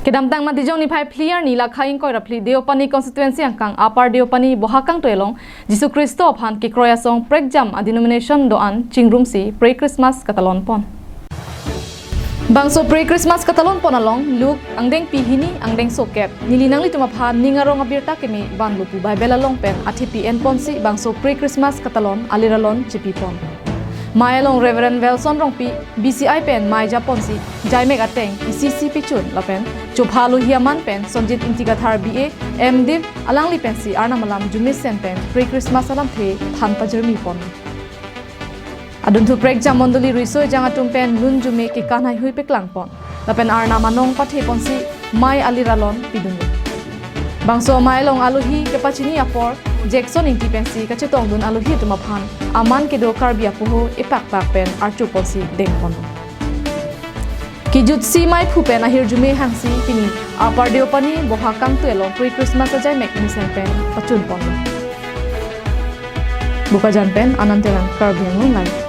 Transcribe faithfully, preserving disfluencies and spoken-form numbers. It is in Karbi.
Kedamtang Matijong niphai phli arni lakha ingkoi ra phli Deopani constituency angkang Upper Deopani Bohakangtui along Jisu Khristo aphan kekroi asong prekjam a-denomination do-an chingrumsi pre-Christmas katalon pon. Bangso pre-Christmas katalon pon along Luke angdengpi hini angdengso kep, neli nanglitum aphan ning arong abirta keme vanlo pu Bible along pen athepi enponsi bangso pre-Christmas katalon aliralon chepi pon. Mei along Reverend Wilson Rongpi, B C I pen mei japonsi jaimek ateng isi isi pichun lapen chopha alohi aman pen Sonjit Ingti Kathar B A, M.Div alangli pensi Arnam alam arjumesen pen pre-Christmas alamthe than pajirmi pon. Adunthu prekjam mondoli riso ejang atum pen lun arjume kekan haihui peklang pon lapen Arnam anong pathe ponsi mei aliralon pidunlo. Bangso mei along alohi kepachini apor Jackson Ingti pensi kachetongdun alohi atum aphan aman kedo Karbi apoho epakpak pen archo ponsi deng pon. Kejutsi meiphu pen ahirjume hangsi pini Upper Deopani Bohakangtui along pre-Christmas ajaimek mesen pen pachun ponlo. Bokajan pen Anand Terang, Karbi Anglong Live.